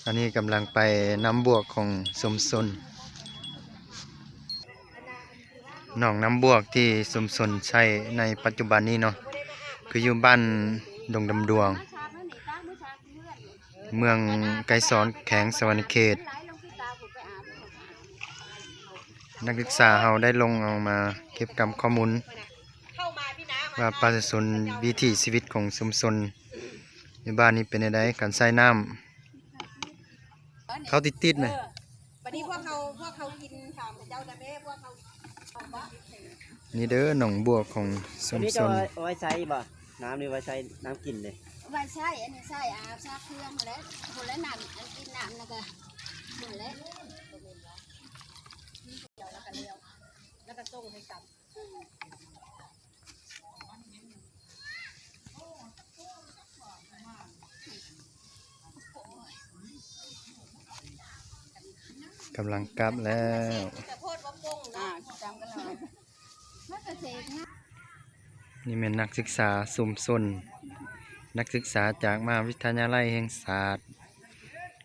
ອັນນີ້ກຳລັງໄປນ້ຳບວກຂອງຊຸມຊົນ ໜອງນ້ຳບວກທີ່ຊຸມຊົນໃຊ້ໃນປັດຈຸບັນນີ້ເນາະ ຄືຢູ່ບ້ານດົງດຳດວງ ເມືອງໄກສອນ ແຂວງສະຫວັນນະເຂດ. ນັກສຶກສາເຮົາໄດ້ລົງເອົາມາເກັບກຳຂໍ້ມູນວ່າປະຊາຊົນ ວິຖີຊີວິດຂອງຊຸມຊົນຢູ່ບ້ານນີ້ເປັນແນວໃດ ການໃຊ້ນ້ຳ ເຂົ້າຕິດໆນະ. ເອີ ບັດນີ້ພວກເຮົາ ພວກເຮົາກິນຖາມເຂົາເຈົ້ານະແມ່ ພວກເຮົາ ນີ້ເດີ ໜອງບວກຂອງຊຸມຊົນ. ເອົາໄວ້ໃຊ້ບໍ່? ນ້ຳນີ້ໄວ້ໃຊ້ນ້ຳກິນເດ້. ໄວ້ໃຊ້ ອັນນີ້ໃຊ້ອາບ ຊັກເຄື່ອງຫັ້ນແຫຼະ ພຸ້ນແຫຼະ ນ້ຳ ອັນກິນນ້ຳນັ້ນກະ ພຸ້ນແຫຼະ ແລ້ວກະແລ້ວ ແລ້ວກະສົ່ງໃຫ້ກັນ. ກຳລັງກັບແລ້ວ. ນີ້ແມ່ນນັກສຶກສາຊຸມຊົນ ນັກສຶກສາຈາກມະຫາວິທະຍາໄລແຫ່ງຊາດ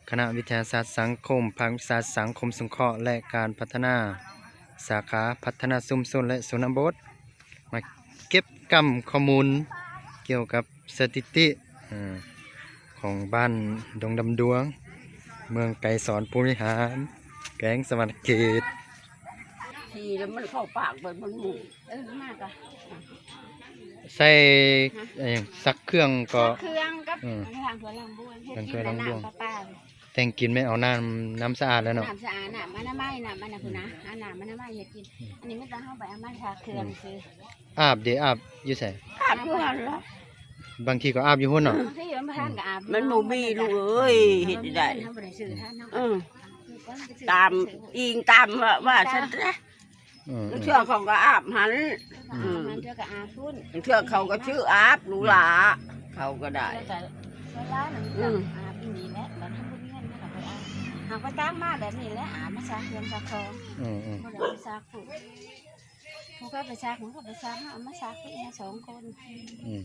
ຄະນະວິທະຍາສາດສັງຄົມ ພາກວິຊາສັງຄົມສົງເຄາະ ແລະ ການພັດທະນາ ສາຂາພັດທະນາຊຸມຊົນ ແລະ ຊົນນະບົດ ມາເກັບກຳຂໍ້ມູນກ່ຽວກັບສະຖິຕິ ເອີ ຂອງບ້ານດົງດຳດວງ ເມືອງໄກສອນພູວິຫານ ແຂວງສະຫວັນນະເຂດ. ຂີ່ແລ້ວມັນເຂົ້າປາກເບິດ ມັນໝູ່. ເອີ ມາກະ ໃສ່ ຮະ ເອີ ຊັກເຄື່ອງກໍ ຊັກເຄື່ອງກັບ ອືມ ລ້າງຖ້ວຍລ້າງບ່ວງ ເຮັດກິນ ລ້າງຖ້ວຍລ້າງບ່ວງ ນ້ຳປະປາ. ແຕ່ງກິນແມ່ນເອົານ້ຳ ນ້ຳສະອາດແລ້ວເນາະ ນ້ຳສະອາດ ນ້ຳອະນາໄມ ນ້ຳອັນນັ້ນພຸ້ນນະ ອືມ ອາ ນ້ຳອະນາໄມເຮັດກິນ. ອືມ ອັນນີ້ມີແຕ່ເຮົາໄປເອົາມາທາເຄື່ອງ ອືມ ຊື່. ອາບເດ ອາບຢູ່ໃສ? ອາບຢູ່ຫັ້ນລະ ບາງທີກໍອາບຢູ່ພຸ້ນເນາະ. ບາງທີມັນບໍ່ທັນກໍອາບ ມັນບໍ່ມີລູກເອີຍ ເຮັດໄດ້ ເຮົາບໍ່ໄດ້ຊື້ທານເນາະ. ເອີ ຕາມ ອີງຕາມວ່າ ວ່າຊັ້ນຊະ. ເອີ ເທື່ອເຂົາກໍອາບຫັ້ນ ອືມ ເທື່ອກໍອາບພຸ້ນ ເທື່ອເຂົາກໍຊື້ອາບຫຼູຫຼາ ເຂົາກໍໄດ້ ເທື່ອກໍສ່ວນຫຼາຍນະ ອືມ ອາບຢູ່ນີ້ແຫຼະ ບັດເຮົາບໍ່ມີເງິນເຮົາກໍໄປອາບ ຫາກໍຕາມມາແບບນີ້ແຫຼະ ອາບມາຊັກເຄື່ອງຊັກຂອງ ອືມໆ ບໍ່ໄດ້ໄປຊັກພຸ້ນ ຜູ້ເຂົາໄປຊັກ ມັນກໍໄປຊັກ ເຮົາເອົາມາຊັກ ເຮົາສອງຄົນ ອືມ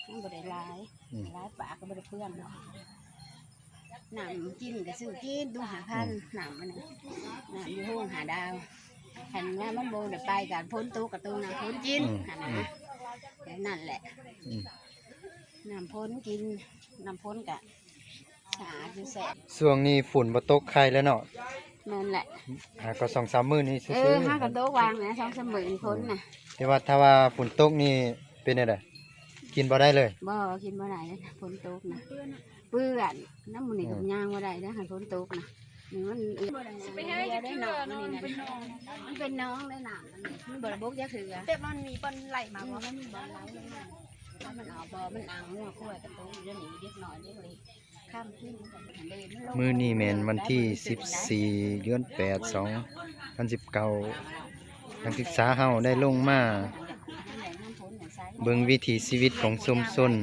ມັນບໍ່ໄດ້ຫຼາຍ ອືມ ຫຼາຍປາກກໍບໍ່ໄດ້ເປືອງດອກ. ນ້ຳກິນກໍຊື້ກິນ ຕຸງຫ້າພັນ ອືມ ນ້ຳອັນນັ້ນ ນ້ຳຢູ່ໂຮງຫ້າດາວ ຄັນວ່າມັນບໍ່ໄດ້ໄປກໍຝົນຕົກກໍຕຸງນ້ຳຝົນກິນ ອືມ ຫັ້ນນະ ອືມ ແບບນັ້ນແຫຼະ ອືມ ນ້ຳຝົນກິນ ນ້ຳຝົນກໍສະອາດຢູ່ແຊບ. ຊ່ວງນີ້ຝົນບໍ່ຕົກໄຄແລ້ວເນາະ. ແມ່ນແຫຼະ ຫາກໍສອງສາມມື້ນີ້ຊື່ໆ ເອີ ຫາກໍຕົກຫວ່າງນະ ສອງສາມມື້ນີ້ຝົນນະ ອືມ ແຕ່ວ່າຖ້າວ່າຝົນຕົກນີ້ເປັນແນວໃດ? ກິນບໍ່ໄດ້ເລີຍ? ບໍ່ ກິນບໍ່ໄດ້ເລີຍ ຝົນຕົກນະ ເປື້ອນ ນ້ຳມື້ນີ້ກໍ ອືມ ຍ່າງບໍ່ໄດ້ເດ້ ຄັນຝົນຕົກນະ ນີ້ມັນ ຊິໄປຫາຈັກເທື່ອເນາະ ມັນເປັນໜອງ ມັນເປັນໜອງເດ້ນ້ຳ ມັນບໍ່ໄດ້ບົກຈັກເທື່ອ ແຕ່ມັນມີບ່ອນໄຫຼມາບໍ່? ອືມ ມັນມີບ່ອນໄຫຼມາ ມັນອອກບໍ່ ມັນອັ່ງງົວຄວາຍກະຕຸກ ດຽວນີ້ເດັກນ້ອຍເດັກເລັກ ຄ່ຳຄືນ ມື້ນີ້ແມ່ນວັນທີສິບສີ່ ເດືອນແປດ ສອງພັນສິບເກົ້າ ນັກສຶກສາເຮົາໄດ້ລົງມາເບິ່ງວິຖີຊີວິດຂອງຊຸມຊົນ